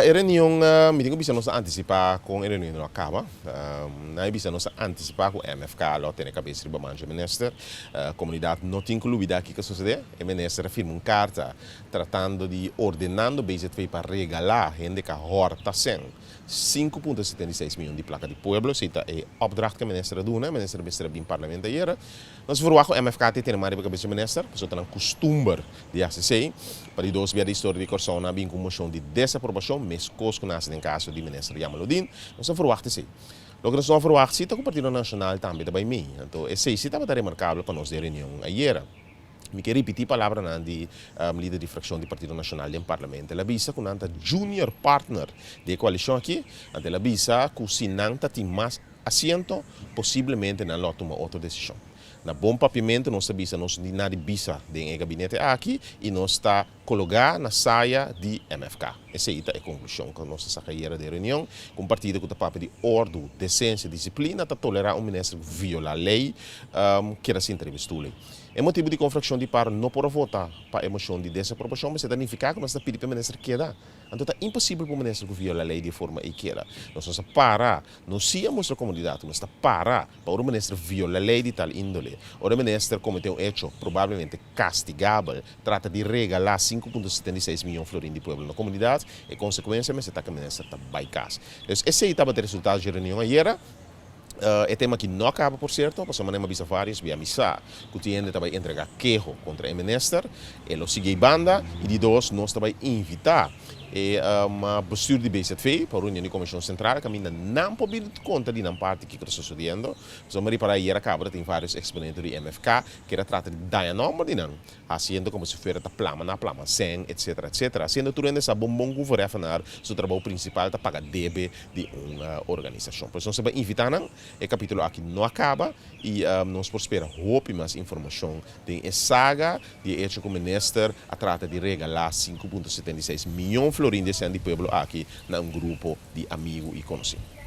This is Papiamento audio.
E reunion, mi tin ku bisa nos a antisipá kon e reunion lo a kaba. Nan a bisa nos a antisipá ku MFK lo a tene kabes riba man dje minister. Komunidat no tin ku lubidá kiko a sosodé. E minister a firma un karta tratando di ordenando BZV pa regalá hende ku a hòrta sèn 5,76 mion di plaka di pueblo. Esei ta e opdracht ku e minister a duna. E minister mester a bin parlamento ayera. Nos verwagt ku MFK ta tene man riba kabes dje minister, pasobra ta nan kustumber di hasi esei. Pa di dos bia di historia di Kòrsou nan a bin ku un moshon di desaprobashon, meskos ku nan hasi den kaso di minister Jamaloodin. Nos a verwagt esei. Loke nos no a verwagt si ta ku Partido Nashonal tambe ta bai mei. Anto esei si tabata remarkabel pa nos den reunion ayera. Mi ke ripití palabranan di lider di frakshon di Partido Nashonal den Parlamento. El a bisa ku nan ta junior partner di e koalishon aki. Anto el a bisa ku si nan ta tin mas asiento, posiblemente nan lo a tuma otro desishon. Na bon papiamentu nos ta bisa nos no tin nada di bisa den e gabinete aki i nos ta kologá na saya di MFK. Esei ta e konklushon ku nos ta saka ayera den reunion, ku un partido ku ta papia di ordu, desensia, disiplina ta tolerá un minister ku violá lei keda sinta riba e stul ei. E motibu di kon frakshon di par no por a vota pa e moshon di desaprobashon mester ta nifiká ku nos ta pidi pa e minister keda. Anto ta imposibel pa un minister ku viola lei di e forma ei keda. Nos no sa para. Nos sí a mustra komunidat ku nos ta para pa ora un minister viola lei di tal índole, ora e minister kometé un echo probablemente kastigabel, trata di regalá 5,76 miyon florin di pueblo na komunidat, e konsekuensia mester ta ku e minister ta bai kas. Dus esei tabata e resultado dje reunion ayera. E tema aki no a kaba por sierto, pasobra manera mi a bisa varios bia mi sa ku tin hende ta bai entrega keho kontra e minister, e lo sigui ei banda, i di dos nos ta bai invitá e bestuur di BZV pa reunion di Komishon Sentral kaminda nan por bini konta di nan parti kiko ta sosodiendo, pasobra mi ripará ayer a kaba ta tin varios eksponente di MFK keda trata di daña nòmber di nan. Haciendo como si fuera ta plama na plama cen, etcetera, etcetera. Haciendo tur hende sa bon bon cu vereffenaar su trabou principal ta paga debe di un organisacion. Por eso nos ta bay invita nan. E capitulo aki no a caba y nos por spera hopi mas informacion den e saga di e hecho cu minister a trata di regala 5,76 miyon florin di e cen di pueblo aki na un grupo di amigo y conoci.